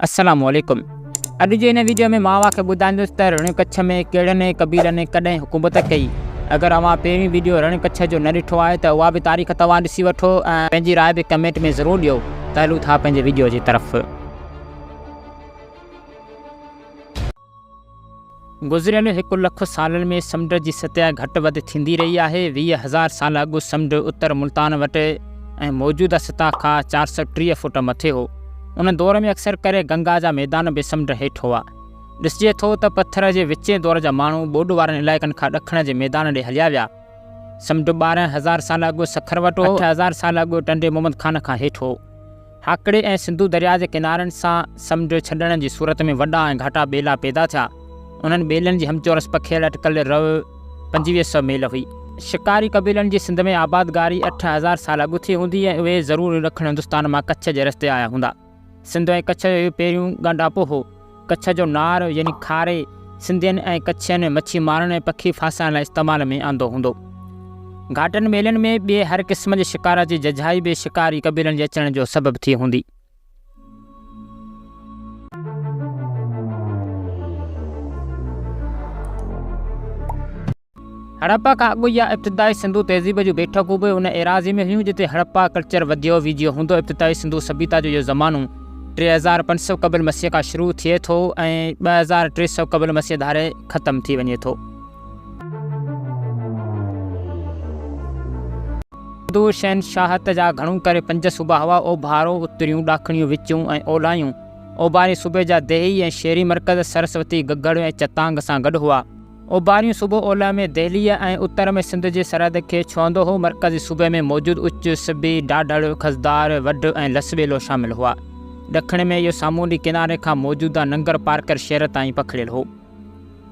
السلام عليڪم اڄ جي هن ويڊيو ۾ مان اوهان کي ٻڌائيندس ته رڻ ڪڇ ۾ ڪهڙن قبيلن ڪڏهن حڪومت ڪئي اگر اوهان پهريون ويڊيو رڻ ڪڇ جو نه ڏٺو آهي ته اها به تاريخ توهان ڏسي وٺو ۽ پنهنجي راء به ڪمينٽ ۾ ضرور ڏيو ته هلون ٿا پنهنجي ويڊيو جي طرف. گذريل هڪ لک سالن ۾ سمنڊ جي سطح گهٽ وڌ ٿيندي رهي آهي. 20,000 سال اڳ سمنڊ اتر ملتان وٽ ۽ موجوده سطح کان 430 فوٽ مٿي هو. ان دور ۾ اڪثر ڪري گنگا جا ميدان به سمنڊ هيٺ هئا. ڏسجي ٿو ته پٿر جي وچين دور جا ماڻهو ٻوڏ وارن علائقن کان ڏکڻ جي ميدان ڏي هليا ويا. سمنڊ 12,000 سال اڳ سکر وٽ هو، 8000 سال اڳ ٽنڊي محمد خان کان هيٺ هو. هاڪڙي ۽ سنڌو درياء جي ڪنارن سان سمنڊ ڇڏڻ جي صورت ۾ وڏا ۽ گهاٽا ٻيلا پيدا ٿيا. انهن ٻيلن جي همچورس پکيڙ اٽڪل روء 25 سئو ميل هئي. شڪاري قبيلن جي سنڌ ۾ آبادگاري 8000 سال اڳ ٿي هوندي ۽ اهي ضرور ڏکڻ هندستان مان ڪڇ جي رستي آيا هوندا. سنڌ ۽ ڪڇ جو اهو پهريون ڳانڍاپو هو. ڪڇ جو نار يعني کاري سنڌين ۽ ڪڇين مڇي مارڻ ۽ پکي ڦاسائڻ لاء استعمال ۾ آندو هوندو. گهاٽن ٻيلن ۾ ٻئي هر قسم جي شڪار جي ججهائي به شڪاري قبيلن جي اچڻ جو سبب ٿي هوندي. هڙپا کان اڳ يا ابتدائي سنڌو تهذيب جون بيٺڪون به ان ايراضي ۾ هيون جتي هڙپا ڪلچر وڌيو ويجهيو هوندو. ابتدائي سنڌو سڀيتا جو اهو زمانو 3500 قبل مسيح کان شروع ٿئي ٿو ۽ 2300 قبل مسيح ڌاري ختم ٿي وڃي ٿو. سنڌو شهنشاهت جا گهڻو ڪري پنج صوبا هئا، اوڀارو، اتريون، ڏاکڻيون، وچيون ۽ اولايون. اوڀارين صوبي جا ديهي ۽ شهري مرڪز سرسوتي، گگهڙ ۽ چتانگ سان گڏ هئا. اوڀاريون صوبو اولهه ۾ دهليء ۽ اتر ۾ سنڌ جي سرحد کي ڇهندو هو. مرڪزي صوبي ۾ موجود اچ، سبي، ڍاڍڙ، خضدار، وڍ ۽ لسٻيلو شامل هئا. ڏکڻ ۾ اهو سامونڊي ڪناري کان موجوده ننگر پارڪر شهر تائين پکڙيل هو.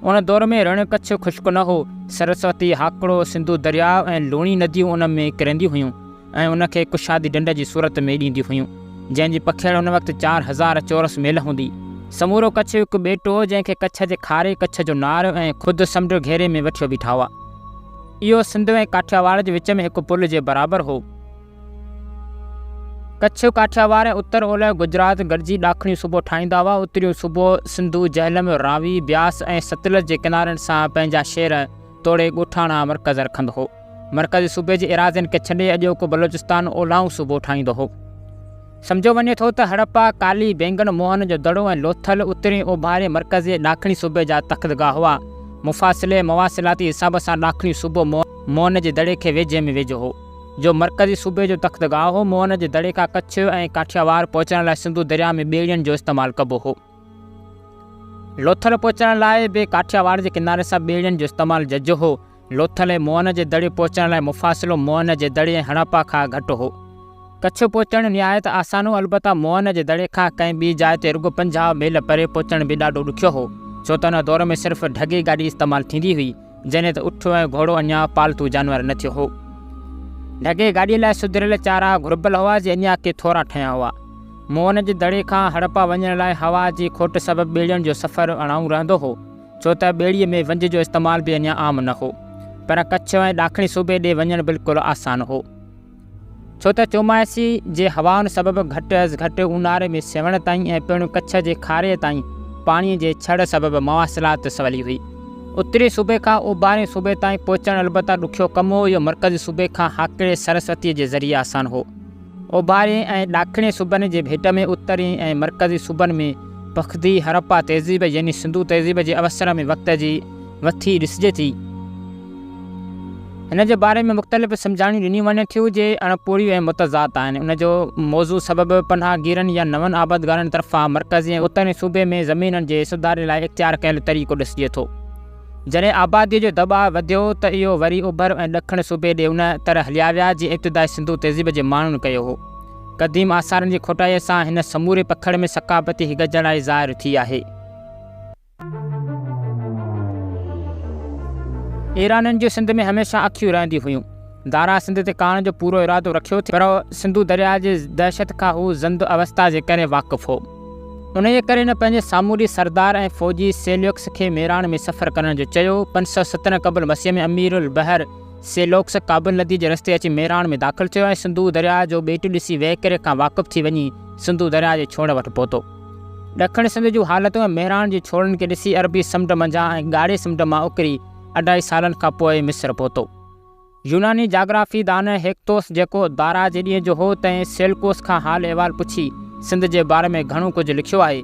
ان دور ۾ رڻ ڪڇ خشڪ نه هو. سرسوتي، هاڪڙو، سنڌو درياء ۽ لوڻي نديون ان ۾ ڪرنديون هيون. ۽ ان کي ڪشادي ڍنڍ جي صورت ۾ ڏينديون هيون، جنهن جي پکيڙ ان وقت 4000 چورس ميل هوندي. سمورو ڪڇ هڪ ٻيٽ هو، جنهن کي ڪڇ جي کاري، ڪڇ جو نار ۽ خود سمنڊ گهيري ۾ وٺيو بيٺا هئا. اهو سنڌ ۽ ڪاٺياواڙ جي وچ ۾ هڪ پل جي برابر هو. ڪڇ، ڪاٺياواڙ ۽ اتر اولهه گجرات گڏجي ڏاکڻيون صوبو ٺاهيندا هئا. اتريون صوبو سنڌو، جهلم، راوي، بياس ۽ ستلج جي ڪنارن سان پنهنجا شهر توڙي ڳوٺاڻا مرڪز رکندو هو. مرڪزي صوبي جي ايراضين کي ڇڏي اڄوڪو بلوچستان اولاهون صوبو ٺاهيندو هو. سمجهيو وڃي ٿو ته هڙپا، ڪالي، بينگن، موهن جو دڙو ۽ لوٿل اترين، اوڀارين، مرڪزي ۽ ڏاکڻي صوبي جا تختگاهه هئا. مفاصلي ۽ مواصلاتي حساب سان ڏاکڻيون صوبو موهن جي دڙي کي ويجهي ۾ ويجهو هو، جو مرڪزي صوبي جو تختگاهه هو. موهن جي دڙي کان ڪڇ ۽ ڪاٺياواڙ پهچڻ لاء سنڌو درياء ۾ ٻيڙين جو استعمال ڪبو هو. لوٿل پهچڻ لاء به ڪاٺياواڙ جي ڪناري سان ٻيڙين جو استعمال ججهو هو. لوٿل ۽ موهن جي دڙي پهچڻ لاء مفاصلو موهن جي دڙي ۽ هڙپا کان گهٽ هو. ڪڇ پهچڻ نهايت آسان هو، البته موهن جي دڙي کان ڪنهن ٻي جاء تي رڳو 50 ميل پري پهچڻ به ڏاڍو ڏکيو هو، ڇو ته ان دور ۾ صرف ڍڳي گاڏي استعمال ٿيندي هئي، جڏهن ته اٺ ۽ گهوڙو اڃا پالتو جانور نه ٿيو هو. ڍڳي گاڏيء لاء سڌريل چارا گهربل هئا، جي اڃا ڪي ٿورا ٺهيا هئا. موهن جي دڙي کان هڙپا وڃڻ لاء هوا جي کوٽ سبب ٻيڙين جو سفر اڻائون رهندو هو. ڇو ته ٻيڙيء ۾ ونجهه جو استعمال به اڃا عام نه هو. پر ڪڇ ۽ ڏاکڻي صوبي ڏي وڃڻ بلڪل آسان هو. ڇو ته چوماسي جي هوائن سبب گهٽ از گهٽ اونهاري ۾ سيوهڻ تائين ۽ پڻ ڪڇ جي کاريء تائين پاڻيء جي ڇڙ سبب مواصلات سولي هئي. اترين صوبي کان اوڀارين صوبي تائين پهچڻ البته ڏکيو ڪم هو. اهو مرڪزي صوبي کان هاڪڙي سرسوتيء جي ذريعي آسان هو. اوڀارين ۽ ڏاکڻين صوبن جي ڀيٽ ۾ اترين ۽ مرڪزي صوبن ۾ پختي هڙپا تهذيب يعني سنڌو تهذيب جي اوسر ۾ وقت جي وٿي ڏسجي ٿي. هن جي باري ۾ مختلف سمجهاڻيون ڏنيون وڃن ٿيون جي اڻپوريون ۽ متضاد آهن. ان جو موضوع سبب پناهگيرن يا نون آبادگارن طرفان مرڪزي ۽ اترين صوبي ۾ زمينن جي سڌاري لاء اختيار ڪيل طريقو ڏسجي ٿو. جڏهن آباديء جو دٻاء وڌيو ته اهو وري اوڀر ۽ ڏکڻ صوبي ڏي ان طرح هليا ويا جيئن ابتدائي سنڌو تهذيب جي ماڻهن ڪيو هو. قديم آثارن جي کوٽائيء سان هن سموري پکڙ ۾ ثقافتي هڪجهڙائي ظاهر ٿي آهي. ايرانين جون سنڌ ۾ هميشه اکيون رهنديون هيون. دارا سنڌ تي ڪاهڻ جو پورو ارادو رکيو ٿي، پر سنڌو درياء جي دهشت کان هو زند اوستا جي ڪري واقف هو. انهيء ڪري هن پنهنجي سامونڊي سردار ۽ فوجي سيليوڪس کي ميراڻ ۾ سفر ڪرڻ جو چيو. 517 قبل مسيح ۾ امير البحر سيلوڪس ڪابل نديء جي رستي اچي ميراڻ ۾ داخل ٿيو ۽ سنڌو درياء جو ٻيٽ ڏسي وهڪري کان واقف ٿي وڃي سنڌو درياء جي ڇوڙ وٽ پهتو. ڏکڻ سنڌ جون حالتون ۽ مهراڻ جي ڇوڙن کي ڏسي عربي سمنڊ منجهان ۽ ڳاڙهي سمنڊ مان اڪري اڍائي سالن کان پوء مصر پهتو. يوناني جاگرافي دان هيڪتوس جيڪو دارا جي ڏينهن جو هو، تنهن سيلڪوس کان حال احوال پڇي سنڌ جي باري ۾ گهڻو ڪجهه لکيو آهي.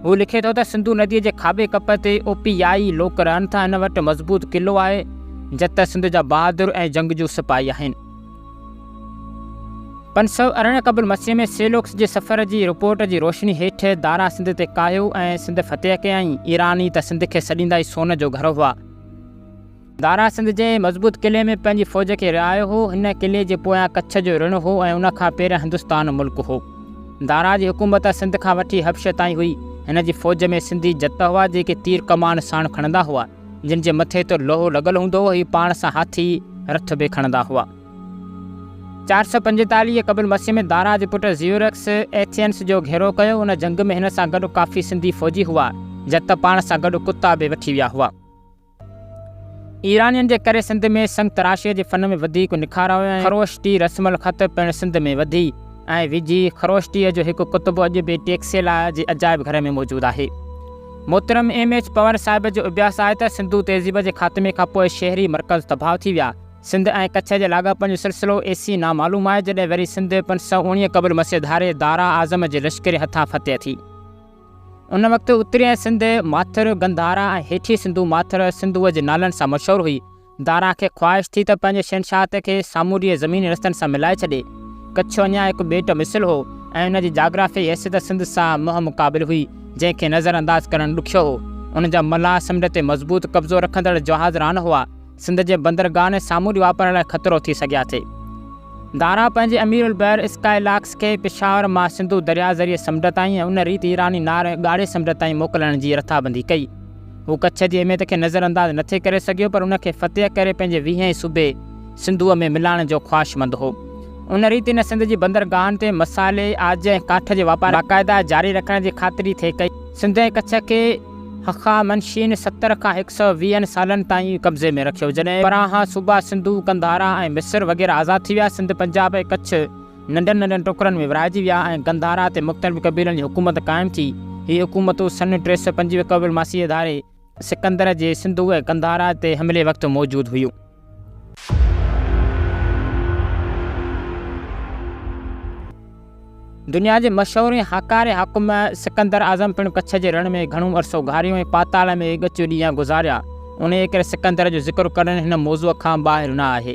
هو لکي ٿو ته سنڌو نديء جي کاٻي ڪپ تي اوپيائي لوڪ رهن ٿا، هن وٽ مضبوط قلعو آهي، جت سنڌ جا بهادر ۽ جنگجو سپاهي آهن. 518 قبل مسيح ۾ سيلوڪس جي سفر جي رپورٽ جي روشني هيٺ دارا سنڌ تي ڪاهيو ۽ سنڌ فتح ڪيائين. ايراني ته سنڌ کي سڏيندا ئي سون جو گهر هئا. دارا سنڌ جي مضبوط قلعي ۾ پنهنجي فوج کي رهايو هو. هن قلعي جي پويان ڪڇ جو رڻ هو ۽ ان کان پهريان هندستان ملڪ هو. دارا جي حڪومت سنڌ کان وٺي حبش تائين هئي. هن جي فوج ۾ سنڌي جت هئا، جيڪي تير ڪمان ساڻ کڻندا هئا، جن جي مٿي تي لوهو لڳل هوندو هو. هي پاڻ سان هاٿي رٿ به کڻندا هئا. 445 قبل مسيح ۾ دارا جي پٽ زيورڪس ايٿينس جو گهيرو ڪيو. ان جنگ ۾ هن سان گڏ ڪافي سنڌي فوجي هئا. جت پاڻ سان گڏ ڪتا به وٺي ويا هئا. ايرانين جي ڪري سنڌ ۾ سنگ تراشيء جي فن ۾ وڌيڪ نکار آيو ۽ خروشٽي رسم الخط پڻ سنڌ ۾ وڌي ۽ ويجهي. خروشٽيء جو هڪ ڪتبو اڄ به ٽيڪسيلا جي عجائب گهر ۾ موجود آهي. محترم ايم ايڇ پنهور صاحب جو اڀياس آهي ته سنڌو تهذيب جي خاتمي کان پوء شهري مرڪز تباهه ٿي ويا. سنڌ ۽ ڪڇ جي لاڳاپن جو سلسلو ايسين نامعلوم آهي، جڏهن وري سنڌ 519 قبل مسيح ڌاري دارا اعظم جي لشڪري هٿان فتح ٿي. ان وقت اترين سنڌ ماٿر، گنڌارا ۽ هيٺين سنڌو ماٿر سنڌوء جي نالن سان مشهور هئي. دارا کي خواهش ٿي ته پنهنجي شهنشاهت کي سامونڊيء زميني رستن سان ملائي ڇڏي. ڪڇ اڃا هڪ ٻيٽ مثل هو ۽ ان جي جاگرافيائي حيثيت سنڌ سان منهن مقابل هئي، جنهن کي نظر انداز ڪرڻ ڏکيو هو. ان جا ملاح سمنڊ تي مضبوط قبضو رکندڙ جهاز ران هئا. سنڌ جي بندرگاهن ۽ سامونڊي واپار لاء خطرو ٿي سگهيا ٿي. دارا پنهنجي امير البحر اسڪائيلاڪس کي پشاور مان سنڌو درياء ذريعي سمنڊ تائين ۽ ان ريت ايراني نار ۽ ڳاڙهي سمنڊ تائين موڪلڻ جي رٿابندي ڪئي. هو ڪڇ جي اهميت کي نظرانداز نه ٿي ڪري سگهيو پر ان کي فتح ڪري پنهنجي ويهين صوبي سنڌوء ۾ ملائڻ جو خواهشمند هو. ان ريت هن سنڌ جي بندرگاهن تي مصالحي، عاج ۽ ڪاٺ جي واپار باقاعده جاري رکڻ جي خاطري ٿي ڪئي. سنڌ ۽ ڪڇ کي هخامنشين 70 کان هڪ سئو ويهن سالن تائين قبضي ۾ رکيو. جڏهن پرانهان صوبا سنڌو، قنڌارا ۽ مصر وغيره آزاد ٿي ويا، سنڌ، پنجاب ۽ ڪڇ ننڍن ننڍن ٽڪرن ۾ ورهائجي ويا ۽ قنڌارا تي مختلف قبيلن جي حڪومت قائم ٿي. هي حڪومتون سن 325 قبل مسيح ڌاري سڪندر جي سنڌو ۽ قنڌارا تي حملي وقت موجود هيون. دنيا جي مشهور ۽ هاڪاري حاڪم سڪندر اعظم پڻ ڪڇ جي رڻ ۾ گهڻو عرصو گهاريو ۽ پاتال ۾ ڳچ ڏينهن گذاريا. انهيء ڪري سڪندر جو ذڪر ڪرڻ هن موضوع کان ٻاهر نه آهي.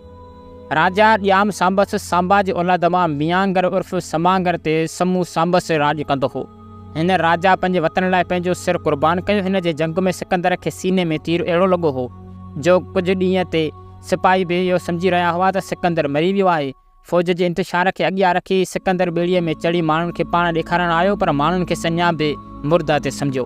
راجا ڄام سامبس سامبا جي اولاد مان ميانگر عرف سمانگر تي سمو سامبس راڄ ڪندو هو. هن راجا پنهنجي وطن لاء پنهنجو سر قربان ڪيو. هن جي جنگ ۾ سڪندر کي سيني ۾ تير اهڙو لڳو هو، جو ڪجهه ڏينهن تي سپاهي به اهو سمجهي رهيا هئا ته سڪندر مري ويو آهي. فوج جي انتشار کي اڳيان رکي سڪندر ٻيڙيء ۾ چڙهي ماڻهن کي پاڻ ڏيکارڻ آيو پر ماڻهن کيس اڃا به مرده تي سمجهيو.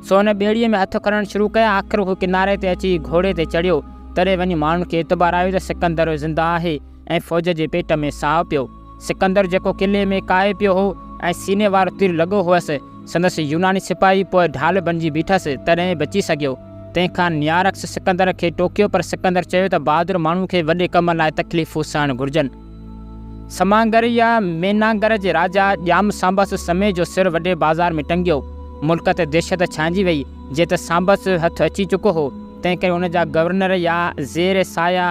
سو هن ٻيڙيء ۾ هٿ کڻڻ شروع ڪيا. آخر هو ڪناري تي اچي گهوڙي تي چڙهيو. تڏهن وڃي ماڻهن کي اعتبار آيو ته سڪندر زنده آهي ۽ فوج جي پيٽ ۾ ساهه پيو. سڪندر جيڪو قلعي ۾ ڪاهي پيو هو ۽ سيني وارو تير لڳو هئس، سندس يوناني سپاهي پوء ڍال بنجي بيٺس، تڏهن بچي سگهيو. تنهن کان نيارڪس سڪندر کي ٽوڪيو، پر سڪندر چيو ته بهادر ماڻهو کي وڏي ڪم لاء تڪليفون سهڻ گهرجن. سمانگر يا مينانگر جي راجا ڄام سامبس سمي جو سر وڏي بازار ۾ ٽنگيو. ملڪ تي دهشت ڇانئجي وئي. جيئن ته سامبس هٿ اچي چڪو هو، تنهن ڪري ان جا گورنر يا زير سايه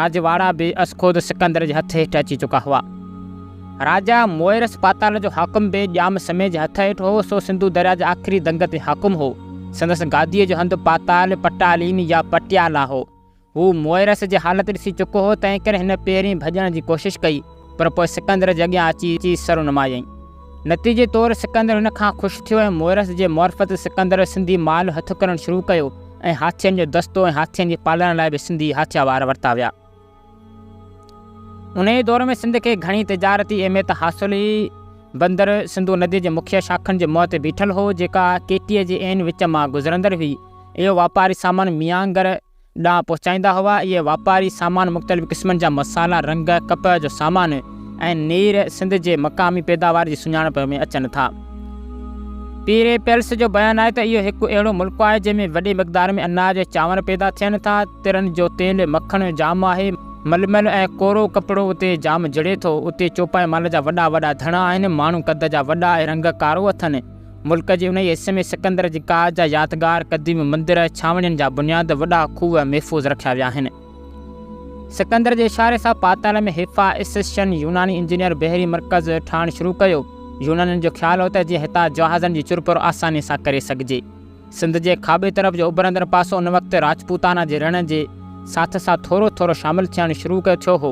راڄواڙا به ازخود سڪندر جي هٿ هيٺ اچي چڪا هئا. راجا موئرس پاتال جو حاڪم به ڄام سمي جي هٿ هيٺ هو، سو سنڌو درياء جي آخري دنگ تي حاڪم هو. سندس گاديء جو هنڌ پاتال، پٽالين يا پٽيالا هو. هو موئرس جي حالت ڏسي چڪو هو، تنهنڪري هن پهرين ڀڄڻ جي ڪوشش ڪئي، پر پوء سڪندر جي اڳيان اچي سر نمايائين. نتيجي طور سڪندر هن کان خوش ٿيو ۽ موئرس جي معرفت سڪندر سنڌي مال هٿ ڪرڻ شروع ڪيو. ۽ هاٿين جو دستو ۽ هاٿين جي پالڻ لاء به سنڌي هاٿيا وار ورتا ويا. انهيء دور ۾ سنڌ کي گهڻي تجارتي اهميت حاصل هئي. بندر سنڌو نديء جي مکيه شاخن جي منهن تي بيٺل هو، جيڪا ڪيٽيء جي عين وچ مان گذرندڙ هئي. اهو واپاري سامان ميانگر ڏانهن پهچائيندا هئا. اهي واپاري سامان مختلف قسمن جا مصالحا، رنگ، ڪپهه جو سامان ۽ نير سنڌ جي مقامي پيداوار جي سڃاڻپ ۾ اچن ٿا. پيري پيلس جو بيان آهي ته اهو هڪ اهڙو ملڪ آهي جنهن ۾ وڏي مقدار ۾ اناج ۽ چانور پيدا ٿين ٿا، ترن جو تيل، مکڻ جام آهي، ململ ۽ ڪورو ڪپڙو اتي جام جڙي ٿو، اتي چوپائي مال جا وڏا وڏا ڌڻ آهن، ماڻهو قد جا وڏا ۽ رنگ ڪارو اٿن. ملڪ جي انهيء حصي ۾ سڪندر جي ڪاهه جا يادگار، قديم مندر، ڇانوڻين جا بنياد، وڏا کوهه محفوظ رکيا ويا آهن. سڪندر جي اشاري سان پاتال ۾ هيفا ايسسشن يوناني انجنيئر بحري مرڪز ٺاهڻ شروع ڪيو. يونانين جو خيال هو ته جيئن هتان جهازن جي چرپر آسانيء سان ڪري سگهجي. سنڌ جي کاٻي طرف جو اڀرندڙ پاسو ان وقت راجپوتانا جي رڻ جي ساٿ سان ٿورو ٿورو شامل ٿيڻ شروع ٿيو هو.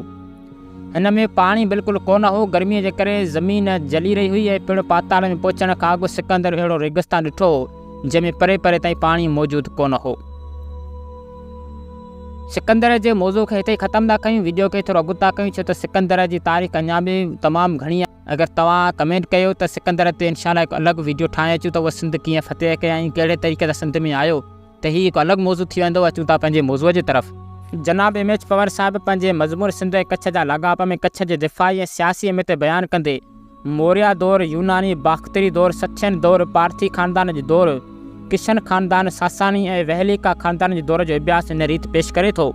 هن ۾ پاڻي بلڪل ڪونه هو. گرميء جي ڪري زمين جلي رهي هئي ۽ پڻ پاتال ۾ پهچڻ کان اڳ سڪندر اهڙو ريگستان ڏٺو هو، جنهن ۾ پري پري تائين پاڻي موجود ڪونه هو. سڪندر جي موضوع کي هتي ئي ختم ٿا ڪيون. وڊيو کي ٿورو اڳتا ڪيون ڇو ته سڪندر جي تاريخ اڃا به تمام گهڻي آهي. اگر توهان ڪمينٽ ڪيو ته سڪندر تي انشاء الله هڪ الڳ وڊيو ٺاهي اچون ته اهو سنڌ ڪيئن فتح ڪيائين ڪهڙي طريقي سان سنڌ ۾ آيو ته هي هڪ الڳ موضوع ٿي ويندو اچون ٿا پنهنجي موضوع جي طرف. جناب ايم ايڇ پنهور صاحب پنهنجي مضمون سنڌ ۽ ڪڇ جا لاڳاپا ۾ ڪڇ جي دفاعي ۽ سياسي اهميت بيان ڪندي موريا دور، يوناني، باختري دور، سٿين دور، پارٿي خاندان جي دور، ڪشن خاندان، ساساني ۽ وهليڪا خاندان جي دور جو اڀياس هن ريت پيش ڪري ٿو.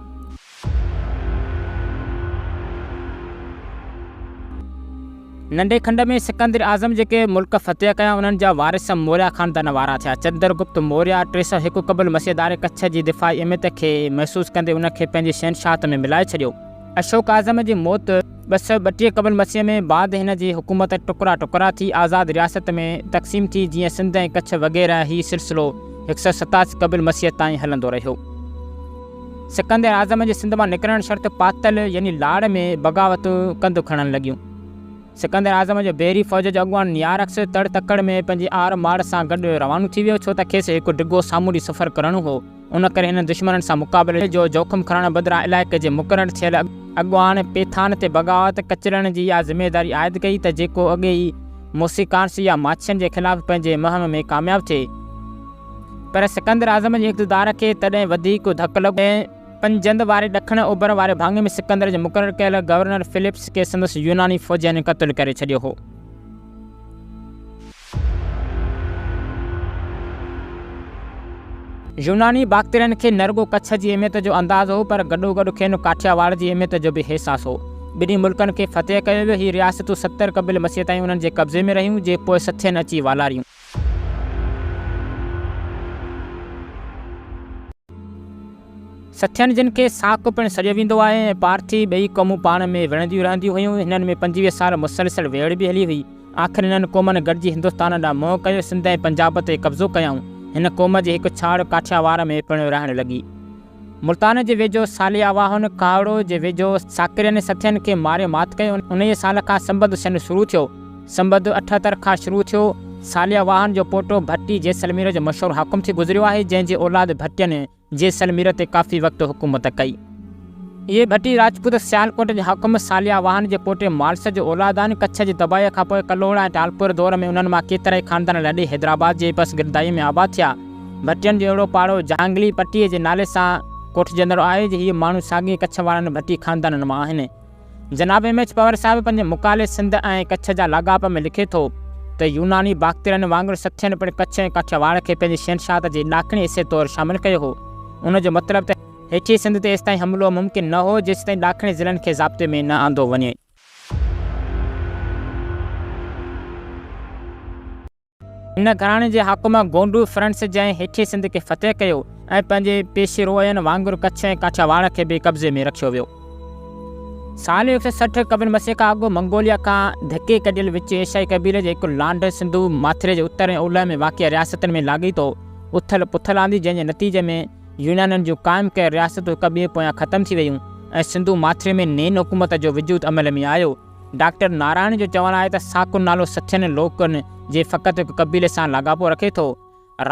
ننڍي کنڊ ۾ سڪندر اعظم جيڪي ملڪ فتح ڪيا، انهن جا وارث موريا خاندان وارا ٿيا. چندر گپت موريا 301 قبل مسيح ڌاري ڪڇ جي دفاعي اهميت کي محسوس ڪندي ان کي پنهنجي شهنشاهت ۾ ملائي ڇڏيو. اشوڪ اعظم جي موت 232 قبل مسيح ۾ بعد هن جي حڪومت ٽڪرا ٽڪرا ٿي آزاد رياست ۾ تقسيم ٿي، جيئن سنڌ ۽ ڪڇ وغيره. هي سلسلو 187 قبل مسيح تائين هلندو رهيو. سڪندر اعظم جي سنڌ مان نڪرڻ شرط پاتل يعني لاڙ ۾ بغاوتون ڪنڌ کڻڻ لڳيون. سڪندر اعظم جو بحري فوج جو اڳواڻ نيارڪس تڙ تڪڙ ۾ پنهنجي آر ماڙ سان گڏ روانو ٿي ويو، ڇو ته کيس هڪ ڊگهو سامونڊي سفر ڪرڻو هو. ان ڪري هن دشمنن سان مقابلي جو جوکم کڻڻ بدران علائقي جي مقرر ٿيل اڳواڻ پيٿان تي بغاوت ڪچلڻ جي اها ذميواري عائد ڪئي ته جيڪو اڳي ئي موسيڪانس يا ماڇين جي خلاف پنهنجي مهم ۾ ڪامياب ٿئي. پر سڪندر اعظم جي اقتدار کي تڏهن وڌيڪ ڌڪ لڳو، جڏهن پنجند واري ڏکڻ اوڀر واري ڀاڱي ۾ سڪندر جي مقرر ڪيل گورنر فلپس کي سندس يوناني فوجين قتل ڪري ڇڏيو هو. يوناني باخترين کي نه رڳو ڪڇ جي اهميت جو اندازو هو، پر گڏوگڏ کين ڪاٺياواڙ جي اهميت جو به احساس هو. ٻنهي ملڪن کي فتح ڪيو ويو. هي رياستون 70 قبل مسيح تائين انهن جي قبضي ۾ رهيون، جي پوء سٿين اچي والاريون. سٿين جن کي ساڪ پڻ سڏيو ويندو آهي ۽ پارٿي ٻئي قومون پاڻ ۾ وڙهنديون رهنديون هيون. هنن ۾ 25 سال مسلسل ويڙهه به هلي هئي. آخر هنن قومن گڏجي هندستان ڏانهن منهن ڪيو، سنڌ ۽ پنجاب تي قبضو ڪيائون. هن قوم جي هڪ ڇاڙ ڪاٺياواڙ ۾ پڻ رهڻ لڳي. ملتان جي ويجهو سالياواهن، کاهوڙو جي ويجهو ساڪرين سٿين کي ماري مات ڪيو. انهيء سال کان سنبت سن شروع ٿيو. سنبت 78 کان شروع ٿيو. سالياواهن جو پوٽو ڀٽي جيسلمير جو مشهور حاڪم ٿي گذريو آهي، جنهن جي اولاد ڀٽين جيسلمير تي ڪافي وقت حڪومت ڪئي. اهي ڀٽي راجپوت سيالڪوٽ جي حاڪم سالياواهن جي پوٽي مالس جو اولاد آهن. ڪڇ جي تباهيء کان پوء ڪلهوڙا ۽ ٽالپور دور ۾ انهن مان ڪيترائي خاندان لڏي حيدرآباد جي پسگردائيء ۾ آباد ٿيا. ڀٽين جو اهڙو پاڙو جهانگلي پٽيء جي نالي سان ڪوٺجندڙ آهي، جي هي ماڻهو ساڳئي ڪڇ وارن ڀٽي خاندانن مان آهن. جناب ايم ايڇ پنهور صاحب پنهنجي مقالي سنڌ ۽ ڪڇ جا لاڳاپا ۾ لکي ٿو ته يوناني باخترين وانگر سٿين پڻ ڪڇ ۽ ڪاٺياواڙ کي پنهنجي شهنشاهت جي ڏاکڻي حصي طور شامل ڪيو هو. ان جو مطلب ته هيٺين سنڌ تي ايستائين حملو ممڪن نه هو، جيستائين ڏاکڻي ضلعن کي ضابطي ۾ نه آندو وڃي. هن گهراڻي جي حاڪم گونڊو فرنس جنهن هيٺين سنڌ کي فتح ڪيو ۽ پنهنجي پيشروئن وانگر ڪڇ ۽ ڪاٺياواڙ کي به قبضي ۾ رکيو ويو. سال 160 قبل مسيح کان اڳ منگوليا کان ڌڪي ڪڍيل وچ ايشيائي قبيلي جي هڪ لانڍ سنڌو ماٿري جي اتر ۽ اولهه ۾ واقع رياستن ۾ لاڳيتو اٿل پٿل آندي جنهن جي نتيجي ۾ يونانين جون قائم ڪيل رياستون هڪ ٻئي پويان ختم ٿي ويون ۽ سنڌو ماٿري ۾ نين حڪومت جو وجود عمل ۾ آيو. ڊاڪٽر نارائڻ جو چوڻ آهي ته ساڪو نالو سٿين لوڪن جي فقط هڪ قبيلي سان لاڳاپو رکي ٿو.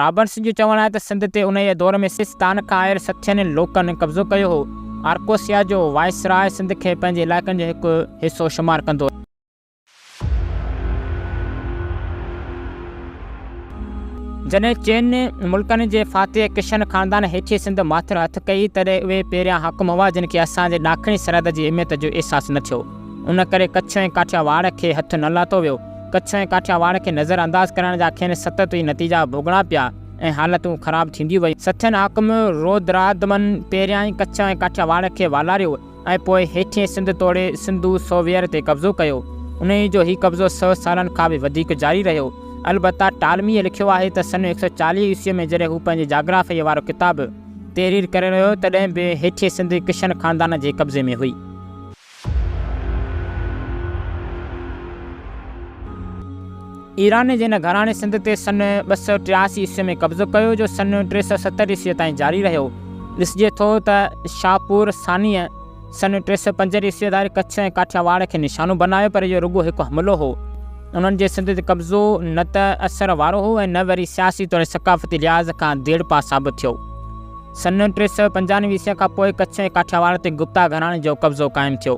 رابرٽس جو چوڻ آهي ته سنڌ تي انهيء دور ۾ سيستان کان آيل سٿين لوڪن قبضو ڪيو هو. آرڪوسيا جو وائسراء سنڌ کي پنهنجي علائقن جو هڪ حصو شمار ڪندو. جڏهن چئن ملڪن جي فاتح ڪشن خاندان هيٺين سنڌ ماٿر هٿ ڪئي، تڏهن اهي پهريان حاڪم هئا، جن کي اسان جي ڏاکڻي سرحد جي اهميت جو احساس نه ٿيو. ان ڪري ڪڇ ۽ ڪاٺياواڙ کي هٿ نه لاتو ويو. ڪڇ ۽ ڪاٺياواڙ کي نظر انداز ڪرڻ جا کين ستت ئي نتيجا ڀوڳڻا پيا ۽ حالتون خراب ٿينديون ويون. سٿين حاڪم رودرادمن پهريائين ڪڇ ۽ ڪاٺياواڙ کي والاريو. ۽ پوء هيٺين سنڌ توڙي سنڌو سووير تي قبضو ڪيو. انهيء جو هي قبضو سئو سالن کان به وڌيڪ جاري رهيو البته ٽالميء لکيو آهي ته سن 140 عيسويء ۾ جڏهن هو پنهنجي جاگرافيء وارو ڪتاب تحرير ڪري رهيو هو، تڏهن به هيٺين سنڌ ڪشن خاندان جي قبضي ۾ هئي. ايران جي هن گهراڻي سنڌ تي سن 283 عيسويء ۾ قبضو ڪيو، جو سن 370 عيسويء تائين جاري رهيو. ڏسجي ٿو ته شاهپور ثانيء سن 305 عيسويء ڌاري ڪڇ ۽ ڪاٺياواڙ کي نشانو بنايو، پر اهو رڳو هڪ حملو هو. انهن جي سنڌ تي قبضو نه ته اثر وارو هو ۽ نه وري سياسي توڙي ثقافتي لحاظ کان ديرپا ثابت ٿيو. سن 395 عيسويء کان پوء ڪڇ ۽ ڪاٺياواڙ تي گپتا گهراڻي جو قبضو قائم ٿيو.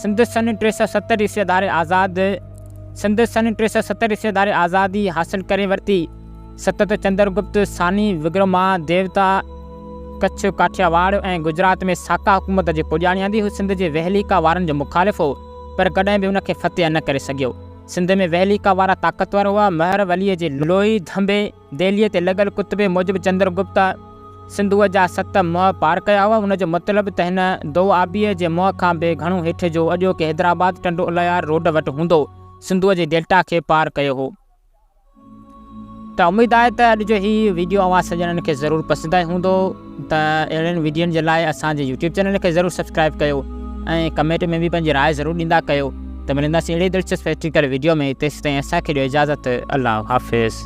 سنڌ سن 370 عيسويء ڌاري آزاد سنڌ سن 370 عيسويء ڌاري آزادي حاصل ڪري ورتي. ستت چندر گپت ثاني وگرما ديوتا ڪڇ، ڪاٺياواڙ ۽ گجرات ۾ ساڪا حڪومت جي پڄاڻي آندي. هو سنڌ جي وهليڪا وارن جو مخالف هو، پر ڪڏهن به ان کي فتح نه ڪري سگهيو. سنڌ ۾ وهليڪا وارا طاقتور هئا. مهر وليء جي لوئي ڌنبي دهليء تي لڳل ڪتبي موجب چندر گپت سنڌوء جا ست منهن پار ڪيا هئا. ان جو مطلب ته هن دوآبيء جي منهن کان به گهڻو هيٺ جو اڄوڪي حيدرآباد ٽنڊو الهيار روڊ وٽ هوندو، سنڌوء جي ڊيلٽا کي پار ڪيو هو. ته اميد آهي ته اڄ جو هي ويڊيو اوهان سڄڻن کي ضرور پسند آيو هوندو ته اهڙين ويڊيون جي لاء اسان جي يوٽيوب چينل کي ضرور سبسڪرائب ڪيو ۽ ڪمينٽ ۾ به پنهنجي راء ضرور ڏيندا ڪيو ته ملنداسين اهڙي دلچسپ هسٽريڪل ويڊيو ۾ تيسين تائين اسان کي ڏيو اجازت الله حافظ.